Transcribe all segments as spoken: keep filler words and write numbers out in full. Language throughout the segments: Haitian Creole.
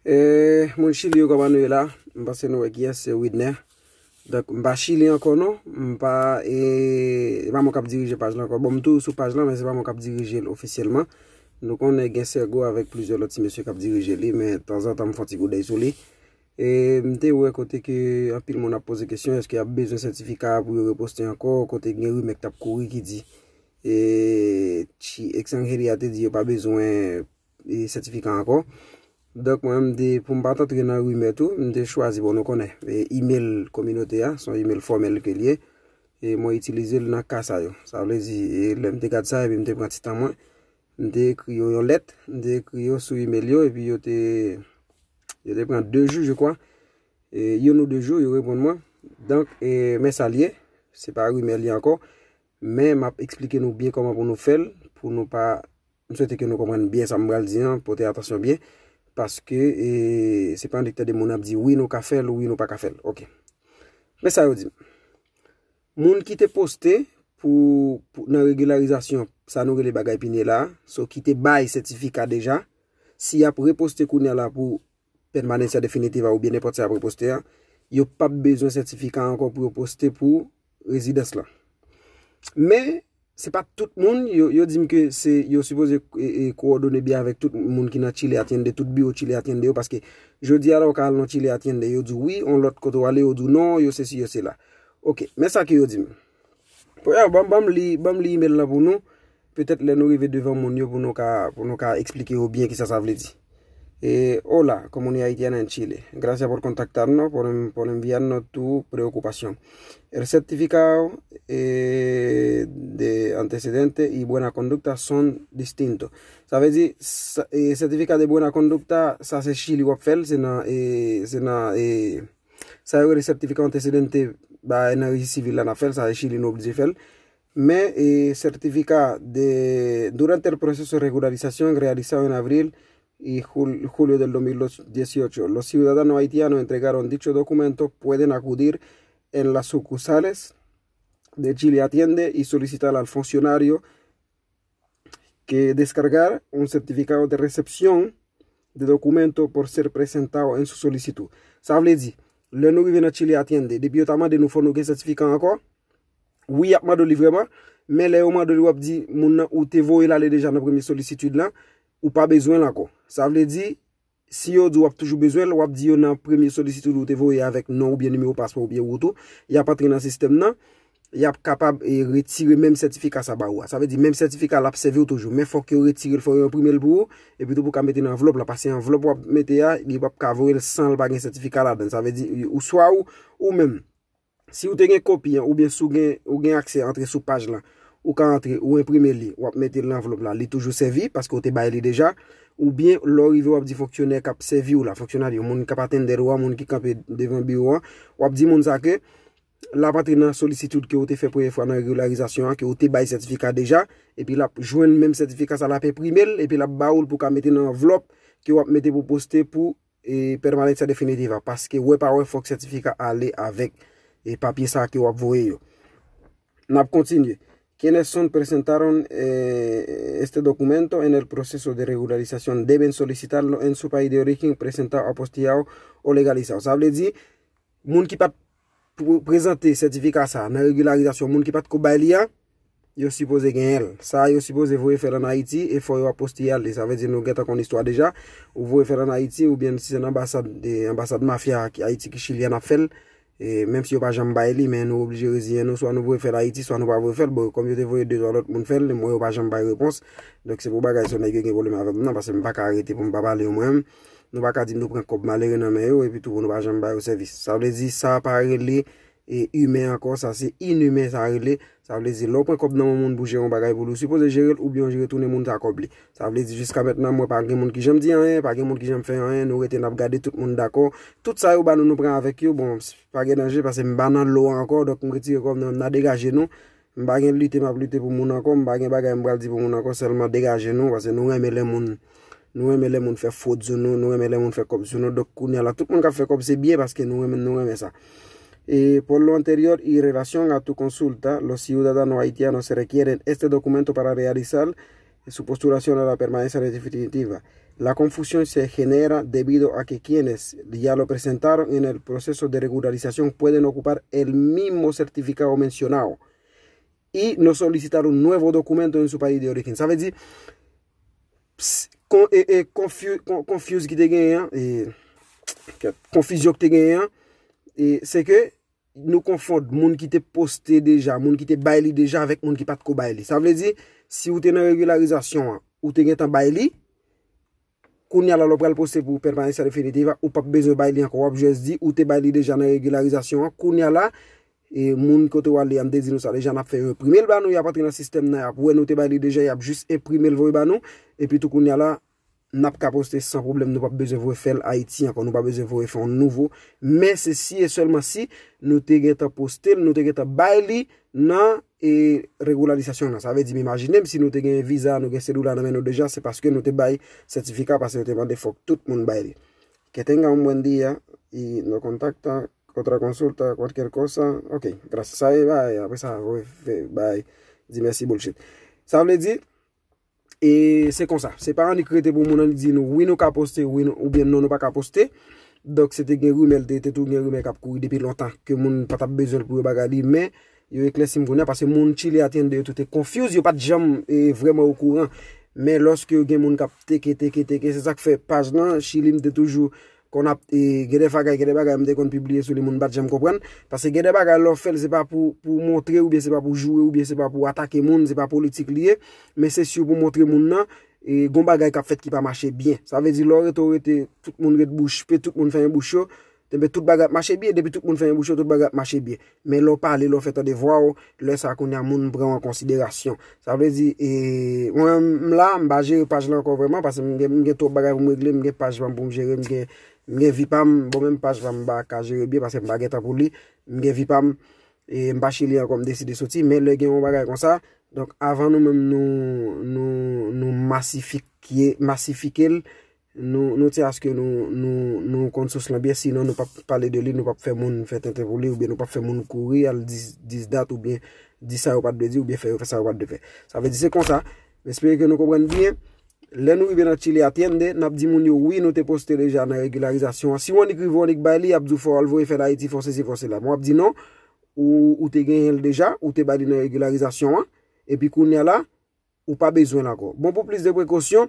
E, moun Chili yo, kòman nou ye la? M panse nou wè kiyès, se Widner. Donk, m pa Chili ankò non. M pa, e, e pa mwen k ap dirije paj la ankò. Bon, m toujou sou paj la, men se pa mwen k ap dirije l ofisyèlman. Nou konnen gen Sergo avèk plizyè lòt ti mesye k ap dirije li, men tanzantan m fè yon ti koudèy sou li. E m te wè kote ke anpil moun ap poze kesyon, èske y ap bezwen sètifika pou yo reposte ankò, kote gen rimè k t ap kouri ki di, e, Chi Extranjeria te di yo pa bezwen e, sètifika ankò. Donk, mwen, m te, pou m pa t antre nan rimè tou, m te chwazi, bon, nou konnen, e, email kominote a, se yon email fòmèl ke l ye. E mwen itilize l nan ka sa yo. Sa vle di, e, lè m te gad sa, epi m te pran ti tan mwen, m te ekri yo yon lèt, m te ekri yo sou email yo, epi yo te, yo te pran de jou, je crois. E, youn ou de jou, yo reponn mwen. Donk, e, men sa l ye, se pa rimè l ye ankò. Men m ap eksplike nou byen kòman pou nou fè l, pou nou pa M swete ke nou konprann byen sa m pral di an, pote atansyon byen, paske, e, se pa yon diktè de moun ap di, wi, nou ka fè l, wi, nou pa ka fè l. Oke. Men sa yo di m. Moun ki te poste pou, pou, nan regilarizasyon, sa nou rele bagay pinye la, so ki te bay sètifika deja, si y ap reposte kounye a la pou pèmanencia definitiva oubyen nenpòt sa y ap reposte a, yo p ap bezwen sètifika ankò pou yo poste pou rezidans lan. Men, se pa tout moun, yo, yo di m ke se, yo sipoze, e, e, kowòdone byen avèk tout moun ki nan Chile Atiende, tout biwo Chile Atiende yo, paske jodi a la, ou ka al nan Chile Atiende, yo di w wi, yon lòt kote w ale, yo di w non, yo sesi, yo sela. Oke, men sa ke yo di m. Premyè, ban, ban m li, ban m li email lan pou nou. Petèt lè nou rive devan moun yo pou nou ka, pou nou ka eksplike yo byen kisa sa vle di. Eh, hola, comunidad haitiana en Chile. Gracias por contactarnos, por, por enviarnos tu preocupación. El certificado, eh, de antecedente y buena conducta son distintos. Sa vle di, sa, eh, sètifika de buena conducta, sa se Chili w ap fè l, se nan, eh, se nan, eh, sa yo rele certificado antecedente, ba, nan reji sivil la n ap fè l, sa se Chili nou oblije fè l. Men, eh, certificado de, durante el proceso de regularización realizado en abril y jul-, julio del dos mil dieciocho, los ciudadanos haitianos entregaron dicho documento, pueden acudir en las sucursales de Chile Atiende y solicitar al funcionario que descargar un certificado de recepción de documento por ser presentado en su solicitud. Sa vle di, lè nou rive nan Chile Atiende, depi yo ta mande nou fò nou gen sètifika ankò, wi, y ap mande w li vrèman, men lè yo mande w li, w ap di moun nan ou te voye l ale deja nan premye solisitid lan, ou pa bezwen l ankò. Sa vle di, si yo di w ap toujou bezwen l, w ap di yo nan premye solisitid ou te voye avèk non oubyen nimewo paspò oubyen wout ou, y ap antre nan sistèm nan, y ap kapab, e, retire menm sètifika sa ba ou a. Sa vle di menm sètifika l ap sèvi w toujou, men fòk yo retire l, fò yo enprime l pou ou, epi tou pou ka mete nan anvlòp la, paske anvlòp w ap mete a, li p ap ka voye l san l pa gen sètifika ladan l. Sa vle di, ou swa ou, ou menm, si w te gen kopi an, oubyen si w gen, ou gen aksè antre sou paj lan, ou ka antre, ou enprime li, w ap mete l nan anvlòp la, li toujou sèvi, paske w te bay li deja, oubyen lè w rive w ap di fonksyonè k ap sèvi w la, fonksyonè, yon moun k ap atendè w an, moun ki kanpe devan biwo an, w ap di moun sa ke l ap antre nan solisitid ke w te fè premye fwa nan regilarizasyon an, ke w te bay sètifika deja, epi l ap jwenn menm sètifika sa, l ap enprime l, epi l ap ba ou l pou w ka mete nan anvlòp ke w ap mete pou poste pou, e, permanencia definitiva, paske wè pa wè fòk sètifika ale avèk, e, papye sa ke w ap voye yo. N ap kontinye. Quienes son presentaron, eh, este documento en el proceso de regularización deben solicitarlo en su país de origen, presentado, apostillado o legalizado. Sa vle di, moun ki pa t pr-, prezante sètifika sa a nan regilarizasyon, moun ki pa t ko bay li a, yo sipoze genyen l. Sa a, yo sipoze voye fè l ann Ayiti e fò yo apostiye al li. Sa vle di nou gentan konn istwa deja. Ou voye fè l ann Ayiti, oubyen si se nan anbasad, e, anbasad mafya ki Ayiti ki Chili a n ap fè l. E, menm si yo pa janm bay li, men nou oblije reziyen nou, swa nou voye fè l Ayiti, swa nou pa voye fè l. Bon, kòm yo te voye de twa lòt moun fè l, mwen yo pa janm bay repons. Donk, se pou bagay sa nèg yo gen pwoblèm avè m nan, paske m pa ka rete pou m pa pale yo mwen menm. Nou pa ka di m nou pran kòb malere nan men yo, epi tou pou nou pa janm ba yo sèvis. Sa vle di, sa pa rele, e, imen ankò, sa se inimen sa rele. Sa vle di, lè w pran kòb nan men yon moun pou jere yon bagay pou li, ou sipoze jere l, oubyen w jere tounen moun sa kòb li. Sa vle di, jiska mentnan, mwen pa gen moun ki janm di anyen, pa gen moun ki janm fè anyen, nou rete n ap gade tout moun dakò. Tout sa yo ba nou, nou pran avèk yo, bon, pa gen danje, paske m pa nan lo a ankò, donk m retire kò m nan, n a degaje nou. M pa gen lite m ap lite pou moun ankò, m pa gen bagay m pral di pou moun ankò, sèlman degaje nou, paske nou renmen lè moun, nou renmen lè moun fè fwod sou nou, nou renmen lè moun fè kòb sou nou. Donk, kounye a la, tout moun k ap fè kòb, se byen, paske nou renmen, nou renmen sa. E, por lo anterior y relación a tu consulta, los ciudadanos haitianos se requieren este documento para realizar su postulación a la permanencia definitiva. La confusión se genera debido a que quienes ya lo presentaron en el proceso de regularización pueden ocupar el mismo certificado mencionado y no solicitar un nuevo documento en su país de origen. Sa vle di, ps- kon- e- e- confu- con- confuse ki te genyen an, e- kèt, konfizyon ki te genyen an, e se ke nou konfonn moun ki te poste deja, moun ki te bay li deja avèk moun ki pa t ko bay li. Sa vle di, si ou te nan regilarizasyon an, ou te gentan bay li, kounye a la lè w pral poste pou permanencia definitiva, ou p ap bezwen bay li ankò. W ap jis di ou te bay li deja nan regilarizasyon an. Kounye a la, e moun kote w ale a, m te di nou sa deja, n ap fè yo enprime l ba nou, y ap antre nan sistèm nan, y ap wè nou te bay li deja, y ap jis enprime l voye ba nou. Epi tou kounye a la, n ap ka poste san pwoblèm, nou p ap bezwen voye fè l Ayiti ankò, nou pa bezwen voye fè yon nouvo. Men se si e sèlman si nou te gentan poste l, nou te gentan bay li nan e, regularizasyon nan. Sa vle di, m imajine m, si nou te gen viza, nou gen sedoula nan men nou deja, se paske nou te bay sètifika, paske yo te mande fòk tout moun bay li. Que tenga un buen día y no contacta otra consulta, cualquier cosa. Ok, gracias. Sa e bay, apre sa, voye fè bay, di mèsi bullshit. Sa vle di, e se konsa. Se pa annik rete pou moun nan di nou, wi, nou ka poste, wi, nou, oubyen non, nou pa ka poste. Donk, se te gen rimè, te, te tou gen rimè k ap kouri depi lontan, ke moun pa t ap bezwen l pou yo bagay li, men yo eklèsi m kounye a, paske moun Chile Atiende yo tou te confuse, yo pa t janm e, vrèman okouran. Men lòske gen moun k ap teke, teke, teke, se sa k fè paj lan, Chili, m te toujou konn ap, e, gen de bagay, gen de bagay m te konn pibliye sou li, moun pa t janm konprann. Paske gen de bagay, lè w fè l, se pa pou, pou montre, oubyen se pa pou joure, oubyen se pa pou atake moun, se pa politik li ye, men se sou pou montre moun nan, e, gon bagay k ap fèt ki pa mache byen. Sa vle di, lè w rete, w rete, tout moun ret bouch pe, tout moun fèmen bouch yo, enben tout bagay ap mache byen. Depi tout moun fèmen bouch yo, tout bagay ap mache byen. Men lè w pale, lè w fè tande vwa w, lè sa a kounye a moun pran w an konsiderasyon. Sa vle di, e, mwen menm, m la, m pa jere paj la ankò vrèman, paske m gen, m gen twòp bagay pou m regle, m gen paj pa m pou m jere, m gen, m gen vi pa m, bon, menm paj pa m, m pa ka jere byen, paske m pa gen tan pou li, m gen vi pa m, e m pa Chili ankò, m deside soti, men lè gen yon bagay konsa, donk, avan nou menm nou, nou, nou masifike, masifike l, nou, nou tye aske nou, nou, nou konn sous lan byen, sinon nou p ap pale de li, nou p ap fè moun fè tenten pou li, oubyen nou p ap fè moun kouri al di, di dat, oubyen di sa yo pa t dwe di, oubyen fè yo fè sa yo pa t dwe fè. Sa vle di se konsa, m espere ke nou konprann byen. Lè nou rive nan Chile Atiende, n ap di moun yo, wi, nou te poste deja nan regilarizasyon an. Si w annik rive, w annik bay li, y ap di w fò w al voye fè l Ayiti, fò sesi, fò sela. Men w ap di non, ou, ou te genyen l deja, ou te bay li nan regilarizasyon an, epi kounye a la, ou pa bezwen l ankò. Bon, pou plis de prekosyon,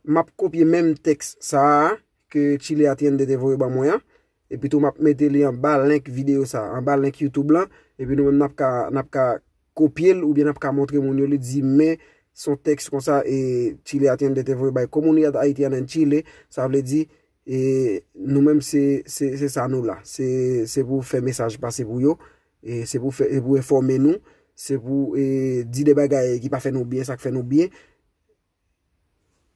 m ap kopye menm tèks sa a ke Chile Atiende te voye ban mwen an, epi tou m ap mete li anba link videyo sa a, anba link YouTube lan, epi nou menm n ap ka, n ap ka kopye l oubyen n ap ka montre moun yo li, di, men, se yon tèks konsa, e, Chile Atiende te voye bay Comunidad Haitiana en Chile, sa vle di, e, nou menm se, se, se sa nou la, se, se pou fè mesaj pase pou yo, e, se pou fè, e pou enfòme nou, se pou, e, di de bagay ki pa fè nou byen, sa k fè nou byen.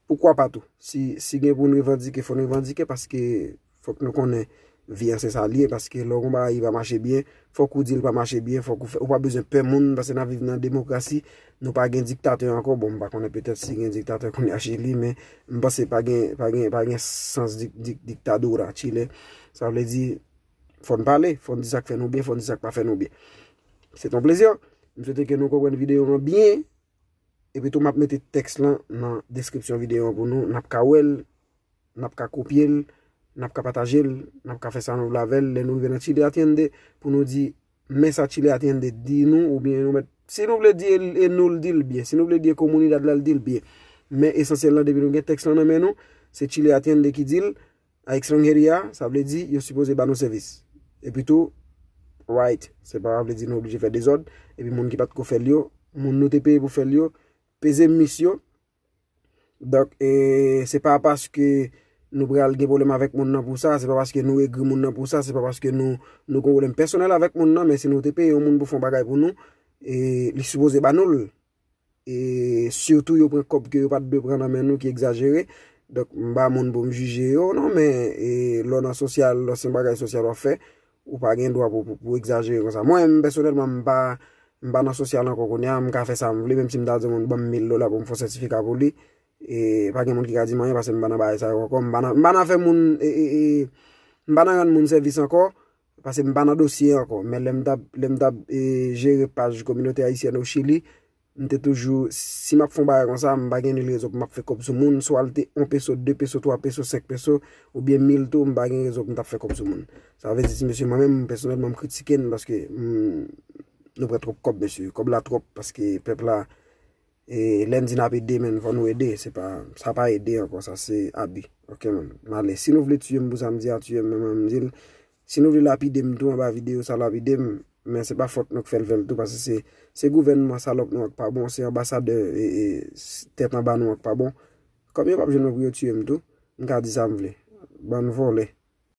Poukwa pa tou? Si, si gen pou n revandike, fò n revandike, paske fòk nou konnen vi an se sa l ye, paske lè w gon bagay ki pa mache byen, fòk ou di l pa mache byen, fòk ou fè, ou pa bezwen pè moun, paske n ap viv nan demokrasi, nou pa gen diktatè ankò. Bon, m pa konnen, petèt si gen diktatè kounye a Chili, men m panse pa gen, pa gen, pa gen sans dik, dik, diktadura Chile. Sa vle di, fò n pale, fò n di sa k fè nou byen, fò n di sa k pa fè nou byen. Se t on plezi. M swete ke nou konprann videyo an byen. Epi tou, m ap mete tèks lan nan deskripsyon videyo an pou nou. N ap ka wè l, n ap ka kopye l, n ap ka pataje l, n ap ka fè sa nou vle avè l. Lè nou rive nan Chile Atiende, pou nou di, men sa Chile Atiende di nou, oubyen nou mèt, si nou vle di e, e nou l di l byen, si nou vle di e Comunidad la l di l byen. Men esansyèl lan, depi nou gen tèks lan nan men nou, se Chile Atiende ki di l, a extranjería, sa vle di, yo sipoze ba nou sèvis. Epi tou, right, se pa vle di nou oblije fè dezòd, epi moun ki pa t ko fè l yo, moun nou te peye pou fè l yo, peze mis yo. Donk, e, se pa paske nou pral gen pwoblèm avèk moun nan pou sa, se pa paske nou egri moun nan pou sa, se pa paske nou, nou gen pwoblèm pèsonèl avèk moun nan, men si nou te peye yon moun pou fè yon bagay pou nou, e, li sipoze ba nou l. E sitou yo pran kòb ke yo pa t dwe pran nan men nou ki egzajere. Donk, m pa moun pou m jije yo, non, men, e, lè w nan sosyal, lè se yon bagay sosyal w ap fè, ou pa gen dwa pou, pou, pou egzajere konsa. Mwen menm, pèsonèlman, m pa, m pa nan sosyal ankò kounye a, m ka fè sa m vle, menm si m ta di yon moun ban m mil dola pou m fè yon sètifika pou li, e pa gen moun ki ka di m anyen, paske m pa nan bagay sa yo ankò, m pa nan, m pa nan fè moun, e, e, e, m pa nan rann moun sèvis ankò, paske m pa nan dosye ankò. Men lè m t ap, lè m t ap, e, jere paj Communauté Haïtienne au Chili, m te toujou, si m ap fè yon bagay konsa, m pa gen nil rezon pou m ap fè kòb sou moun, swa l te yon peso, de peso, twa peso, senk peso, oubyen mil tou, m pa gen rezon pou m t ap fè kòb sou moun. Sa vle di, ti mesye, mwen menm, pèsonèlman, m kritike n paske m, nou pran twòp kòb, mesye. Kòb la twòp, paske pèp la, e, lè n di n ap ede, men fò nou ede. Se pa, sa pa ede ankò, sa se abi. Ok, man. M ale. Si nou vle tiye m pou sa m di a, tiye m, men mwen, m di l. Si nou vle lapide m tou anba videyo sa, lapide m. Men se pa fòt nou k fè l fè l tou, paske se, se gouvènman salòp nou an k pa bon, se anbasadè, e, e, s-, tèt anba nou an k pa bon. Kòm yo p ap jwenn mwen pou yo tiye m tou, m ka di sa m vle. Bann vòlè.